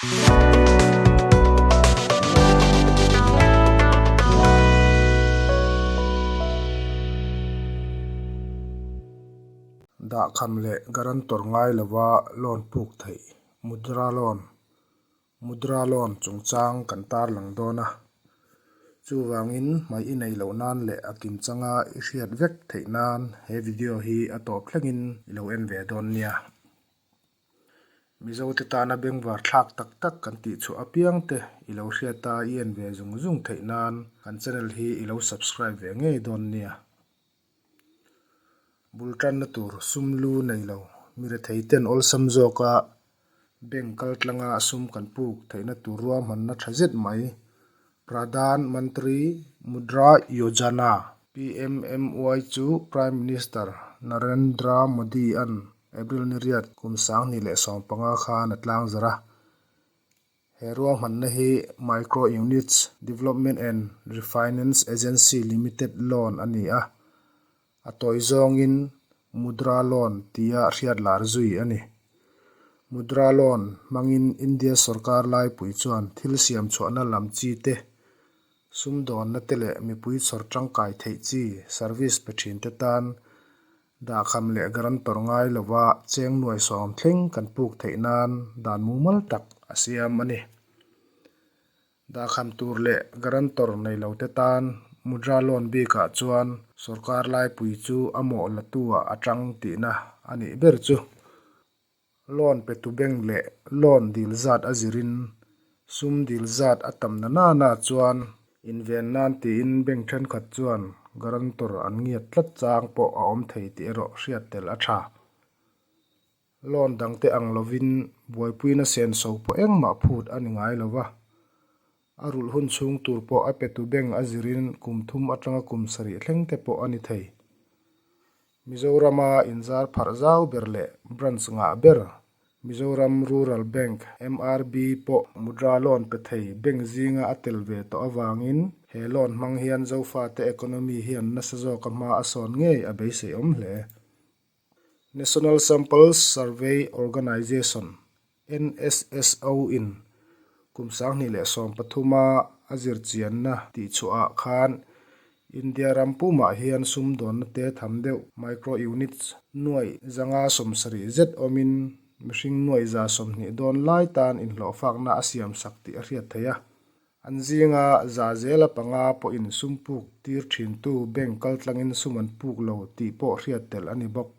Dahkham leh guarantor ngai lova loan puk theih Mudra loan Mudra loan chungchang kan tarlang dawn a. Chuvangin hmai i neih loh nan leh a kimchanga i hriat vek theih nan he video hi a tawp thlengin i lo en ve dawn nia. Mizote tana bengvar thlak tak tak kan tih chhuah apiang te i lo hriat a i en ve zung zung theih nan kan channel hi i lo subscribe ve ngei dawn nia. Bul tanna tur sum lu nei lo mi rethei ten awlsam zawka bank kal tlanga sum kan puk theihna tur ruahmanna tha zet mai Pradhan Mantri Mudra Yojana, PMMY, chu Prime Minister Narendra Modi an April ni riat kum 2015 khan a tlangzarh a. He ruahmanna hi Micro Units Development and Refinance Agency Limited loan a ni a, a tawi zawngin Mudra Loan tia hriat lar zui a ni. Mudra Loan hmangin India sorkar laipui chuan thil siam chhuahna lam chi te, sumdawnna te leh mipui chhawr tangkai theih chi service pe thinte tan Dahkham leh guarantor ngai lova cheng nuai sawm thleng kan puk theih nan dan mumal tak a siam a ni. Dahkham tur leh guarantor nei lo te tan Mudra loan bikah chuan sorkar laipui chu a mawh la tu ah a tang tihna a nih ber chu. Loan petu bank leh loan dil zat a zirin sum dil zat a tam na nana chuan inven nan tiin bank thenkhat chuan guarantor an ngiat tlat chang pawh a awm thei tih erawh hriat tel a tha. Loan dangte ang lovin buaipuina senso pawh engmah phut a ni ngai lo va, a rulh hun chhung tur pawh a petu bank a zirin kum thum atanga kum sarih thleng te pawh a ni thei. Mizorama inzar pharh zau ber leh branch ngah ber Mizoram Rural Bank, MRB, pawh Mudra loan pe thei bank zinga a tel ve tawh avangin he loan hmang hian Zofate economy hian nasa zawka hma a sawn ngei a beiseiawm hle. National Sample Survey Organisation, NSSO, in kum 2013 a a zirchianna tihchhuahah khan India ram pumah hian sumdawnna te tham deuh micro units nuaih 170 zet awmin mihring nuaih 120 dawn lai tan inhlawhfakna a siamsak tih a hriat theih a. An zinga za zela panga pawhin sum puk tir thintu bank kaltlangin sum an puk lo tih pawh hriat tel a ni bawk.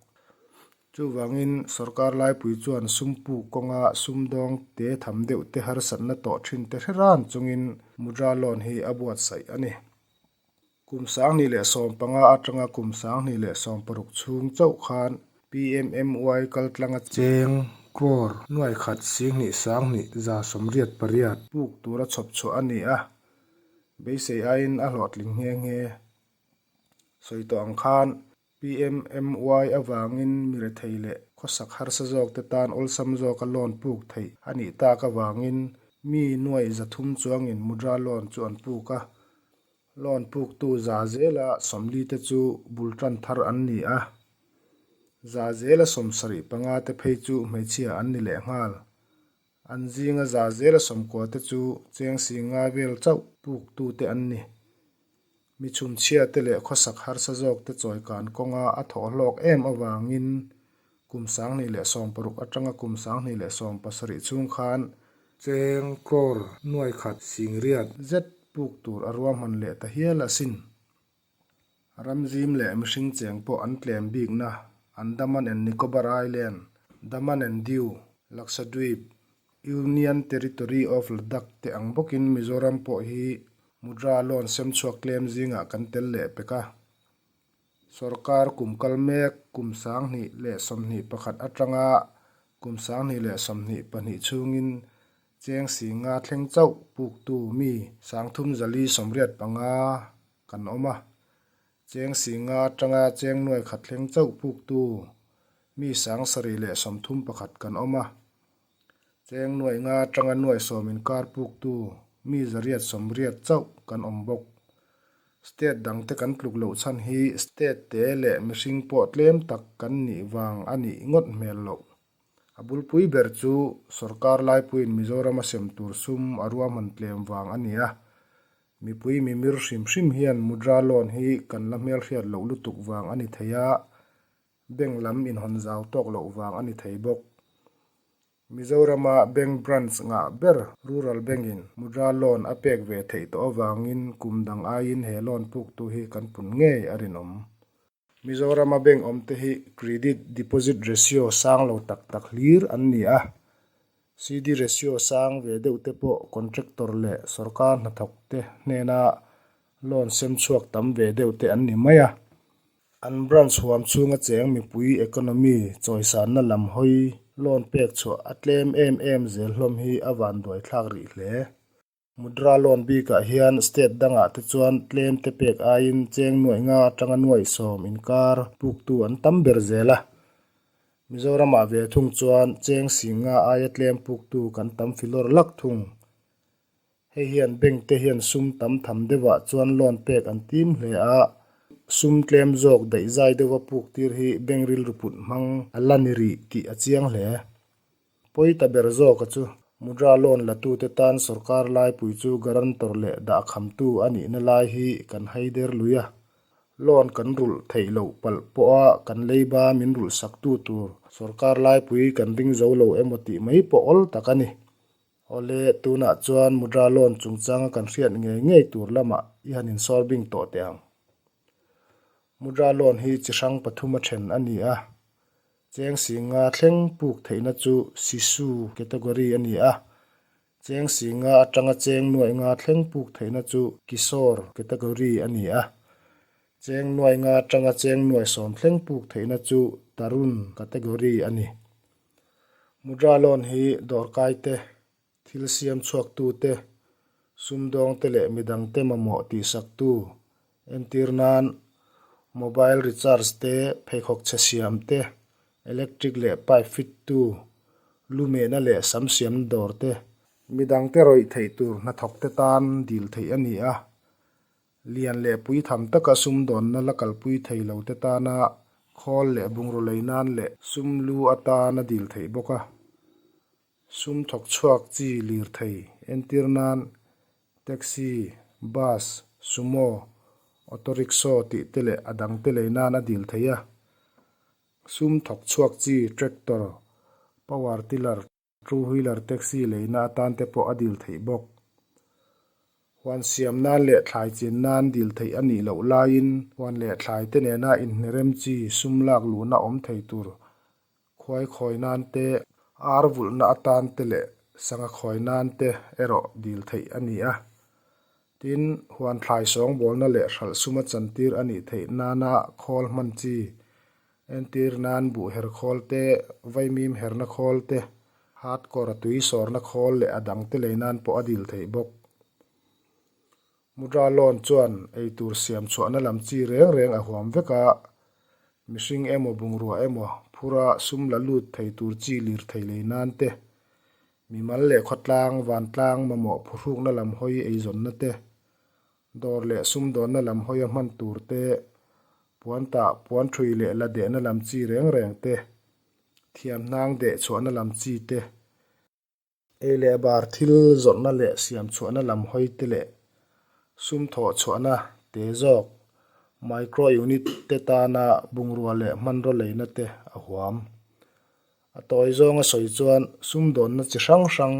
Chuvangin sorkar laipui chuan sum puk kawnga sumdawng te tham deuh te harsatna tawh thin te hre ran chungin Mudra loan hi a buatsaih a ni. Kum 2015 atanga kum 2016 chhung chauh khan PMMY kaltlanga cheng crore nuai khat singhnih sanghnih 188 puk tura chhawp chhuah a ni a, beisei aiin a hlawhtling nghe nghe. Sawi tawh ang khan PMMY avangin mi rethei leh khawsak harsa zawkte tan awlsam zawka loan puk theih a nih tak avangin mi nuaih 300 chuangin Mudra loan chu an puk a. Loan puktu za zela 40 te chu bul tan thar an ni a, za zela 75 te phei chu hmeichhia an ni lehnghal. An zinga za zela 90 te chu cheng singa vel chauh puktute an ni. Mi chhumchhia te leh khawsak harsa zawk te chawikan kawnga a thawh hlawk em avangin kum 2016 atanga kum 2017 chhung khan cheng crore nuai khat singriat zet puk tur a ruahman leh ta hial asin. Ramzim leh mihring cheng pawh an tlem bikna Andaman and Nicobar Island, Daman and Diu, Lakshadweep, Union Territory of Ladakh te ang bawkin Mizoram pawh hi Mudra loan sem chhuak tlem zingah kan tel leh pek a. Sorkar kum kal mek kum 2021 atanga kum 2022 chhungin cheng singa thleng chauh puktu mi 3485 kan awm a. Cheng singa atanga cheng nuai khat thleng chauh puktu mi 731 kan awm a. Cheng nuai nga atanga nuai sawm inkar puktu mi 880 chauh kan awm bawk. State dangte kan tluk loh chhan hi state te leh mihring pawh tlem tak kan nih vang a nih ngawt hmel loh. A bulpui ber chu sorkar laipuiin Mizoram a sem tur sum a ruahman tlem vang a ni a. Mipui mimir hrim hrim hian Mudra loan hi kan la hmelhriat loh lutuk vang a ni thei a, bank lam inhawn zau tawk loh vang a ni thei bawk. Mizorama bank branch ngah ber Rural Bank-in Mudra loan a pek ve theih tawh avangin kum dang aiin he loan puktu hi kan pun ngei a rinawm. Mizorama bank awmte hi credit deposit ratio sang lo tak tak hlir an ni a, CD ratio sang ve deuh te pawh contractor leh sorkar hnathawk te hnena loan sem chhuak tam ve deuh te an ni mai a. An branch huam chhunga cheng mipui economy chawisanna lam hawi loan pek chhuah a tlem em em zel hlawm hi a vanduai thlak rih hle. Mudra loan bikah hian state dangah te chuan tlem te pek aiin cheng nuaih nga atanga nuaih sawm inkar puktu an tam ber zel a. Mizoramah ve thung chuan cheng sing nga aia tlem puktu kan tam filawr lak thung. Hei hian bank te hian sum tam tham deuhah chuan loan pek an tim hle a, sum tlem zawk daihzai deuha puk tir hi bank rilru put hmang a la ni rih tih a chiang hle. Pawi ta ber zawka chu Mudra loan latute tan sorkar laipui chu guarantor leh dahkhamtu a nihna lai hi kan haider lui a. Loan kan rulh theih loh palh pawha kan leiba min rulh saktu tur sorkar laipui kan ring zo lo emaw tih mai pawh awl tak a ni. Awle, tunah chuan Mudra loan chungchanga kan hriat ngei ngei tur lamah i han insawr bing tawh teh ang. Mudra loan hi chi hrang pathum a then a ni a. Cheng Singa thleng puk theihna chu Sisu category a ni a, Cheng Singa atanga Cheng Nuai Nga thleng puk theihna chu Kishore category a ni a, Cheng Nuai Nga atanga Cheng Nuai Sawm thleng puk theihna chu Tarun category a ni. Mudra loan hi dawrkai te, thil siam chhuaktu te, sumdawng te leh midang te mamawh tihsaktu entir nan mobile recharge te, pheikhawk chhe siam te, electric leh pipe fit tu, lu mehna leh sam siamna dawr te, midang te rawih theih tur hnathawk te tan dil theih a ni a. Lian leh puitham taka sumdawnna la kalpui thei lo te tana khawl leh bungraw lei nan leh sum lu atana dil theih bawk a. Sum thawk chhuak chi lirthei entir nan taxi, bus, sumo, auto rickshaw tih te leh a dang te lei nan a dil thei a. Sum thawk chhuak chi tractor, power tiller, two wheeler taxi leina atan te pawh a dil theih bawk. Huan siam nan leh thlai chin nan dil theih a nih loh laiin huan leh thlai te nena inhnerem chi sum lak luhna awm thei tur Khuai khawi nan te, ar vulhna atan te leh sangha khawi nan te erawh dil theih a ni a. Tin, huan thlai sawngbawlna leh hralh suma chantir a nih theih nana khawl hman chi, entir nan buh her khawl te, vaimim herna khawl te, hardcore tui sawrna khawl leh a dang te lei nan pawh a dil theih bawk. Mudra loan chuan eitur siam chhuahna lam chi reng reng a huam vek a, mihring emaw bungrua emaw phura sum la lut thei tur chi lirthei lei nan te, mimal leh khawtlang, vantlang, mamawh phuhrukna lam hawi eizawnna te, dawr leh sumdawnna lam hawia hman tur te, puantah, puanthui leh la dehna lam chi reng reng te, thiamhnang deh chhuahna lam chi te, Ei leh bar thil zawrhna leh siam chhuahna lam hawi te leh sum thawh chhuahna te zawk micro unit te tana bungrua leh hmanraw leina te a huam. A tawi zawnga sawi chuan sumdawnna chi hrang hrang,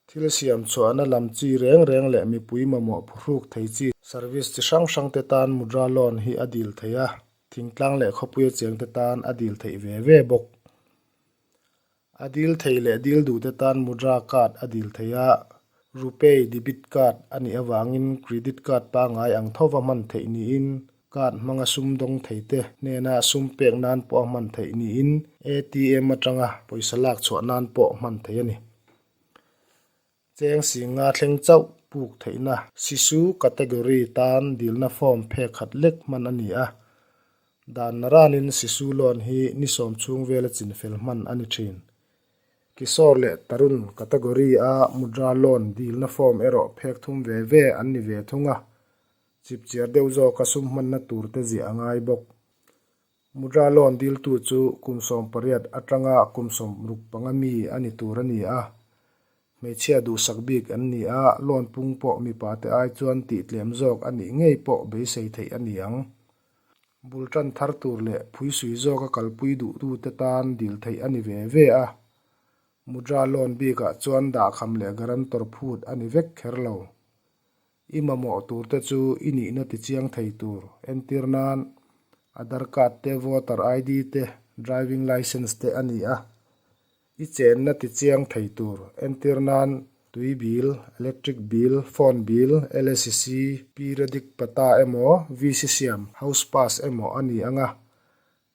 thil siam chhuahna lam chi reng reng leh mipui mamawh phuhruk thei chi service chi hrang hrang te tan Mudra loan hi a dil thei a, thingtlang leh khawpuia cheng te tan a dil theih ve ve bawk. A dil thei leh dil duhte tan Mudra card a dil thei a, Rupay debit card a nih avangin credit card pangngai ang thova hman theih niin card hmanga sum dawng theite hnena sum pek nan pawh a hman theih niin ATM atanga pawisa lak chhuah nan pawh hman theih a ni. Cheng Singa thleng chauh puk theihna Sisu category tan dilna form phek khat lek hman a ni a. Dan ranin Sisu loan hi ni sawm chhung vela chinfel hman a ni thin. Kishore leh Tarun category a Mudra loan dilna form erawh phek thum ve ve an ni ve thung a, chipchiar deuh zawka sum hmanna tur te ziah a ngai bawk. Mudra loan diltu chu kum 18 atanga kum 65 mi a ni tur a ni a. Hmeichhia duhsak bik an ni a, loan pung pawh mipa te ai chuan tih tlem zawk a nih ngei pawh beisei theih a ni ang. Bul tan thar tur leh phuisui zawka kalpui duhtute tan dil theih a ni ve ve a. Mudra loan bikah chuan dahkham leh guarantor phut a ni vek kher lo. I mamawh turte chu i nihna tichiang thei tur. Entir nan, Aadhaar card te, voter ID te, driving licence te a ni a. I chenna tichiang thei tur. Entir nan, tui bill, electric bill, phone bill, LACC, periodic patta emaw, VC siam, house pass emaw a ni ang a.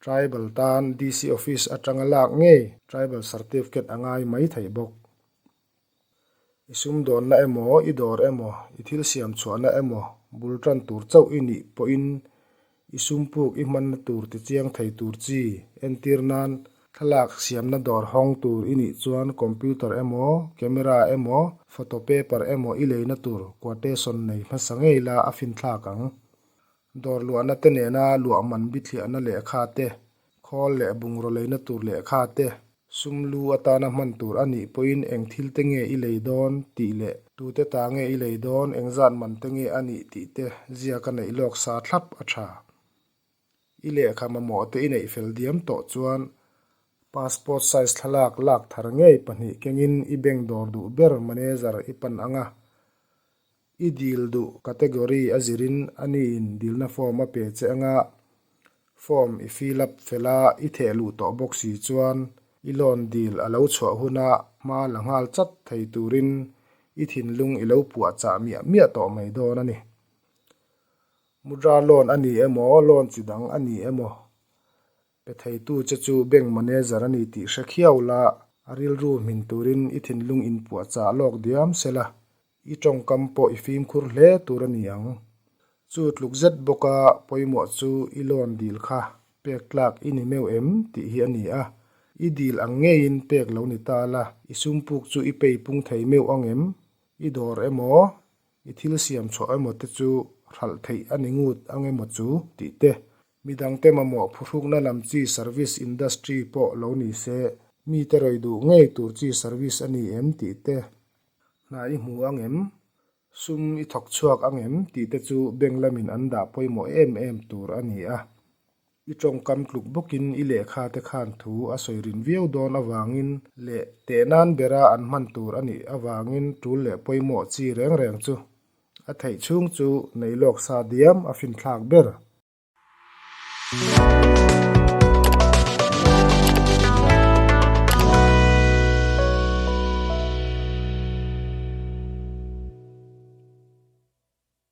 Tribal tan DC office atanga lak ngei tribal certificate a ngai mai thei bawk. I sumdawnna emaw, i dawr emaw, i thil siam chhuahna emaw bul tan tur chauh i nih pawhin i sumpuk i hmanna tur tichiang thei tur chi entir nan thlalak siamna dawr hawng tur i nih chuan computer emaw, camera emaw, photo paper emaw i leina tur quotation nei hmasa ngei la a finthlak ang. Dawr luahna te nena luah man bithliahna lehkha te, khawl leh bungraw leina tur lehkha te, sum lu atana hman tur a nih pawhin eng thil te nge i lei dawn tih leh tute ta nge i lei dawn, engzat man te nge a nih tih te ziaka neih lawk sa thlap a tha. I lehkha mamawh te i neih fel diam tawh chuan passport size thlalak lak thar ngei pahnih kengin i bank dawr duh ber manager i pan ang a. I dil duh category a zirin a niin dilna form a pe che anga form i fill up fel a i theh luh tawh bawk si chuan i loan dil a lo chhuah huna hma la nghal chat thei turin i thinlung i lo puah chah miah miah tawh mai dawn a ni. Mudra loan a ni emaw, loan chi dang a ni emaw Pe theitu che chu bank manager a ni tih hre khiau la, a rilru hmin turin i thinlung inpuahchah lawk diam se la, i tawngkam pawh i fimkhur hle tur a ni ang. Chu tluk zet bawka pawimawh chu i loan dil kha pek tlak i ni meuh em tih hi a ni a, i dil ang ngeiin pek lo ni ta la, i sumpuk chu i pei pung thei meuh ang em? I dawr emaw, i thil siam chhuah emaw te chu hralh theih a ni ngut ang emaw chu tih te. Midangte mamawh phuhrukna lam chi service industry pawh lo ni se, mite rawi duh ngei tur chi service a ni em tih te, hna i hmu ang em, sum i thawk chhuak ang em tih te chu bank lamin an dah pawimawh em em tur a ni a. I tawngkam tluk bawkin i lehkha te khan thu a sawi rin viau dawn avangin leh teh nan bera an hman tur a nih avangin tul leh pawimawh chi reng reng chu a theih chhung chu nei lawk sa diam a finthlak ber.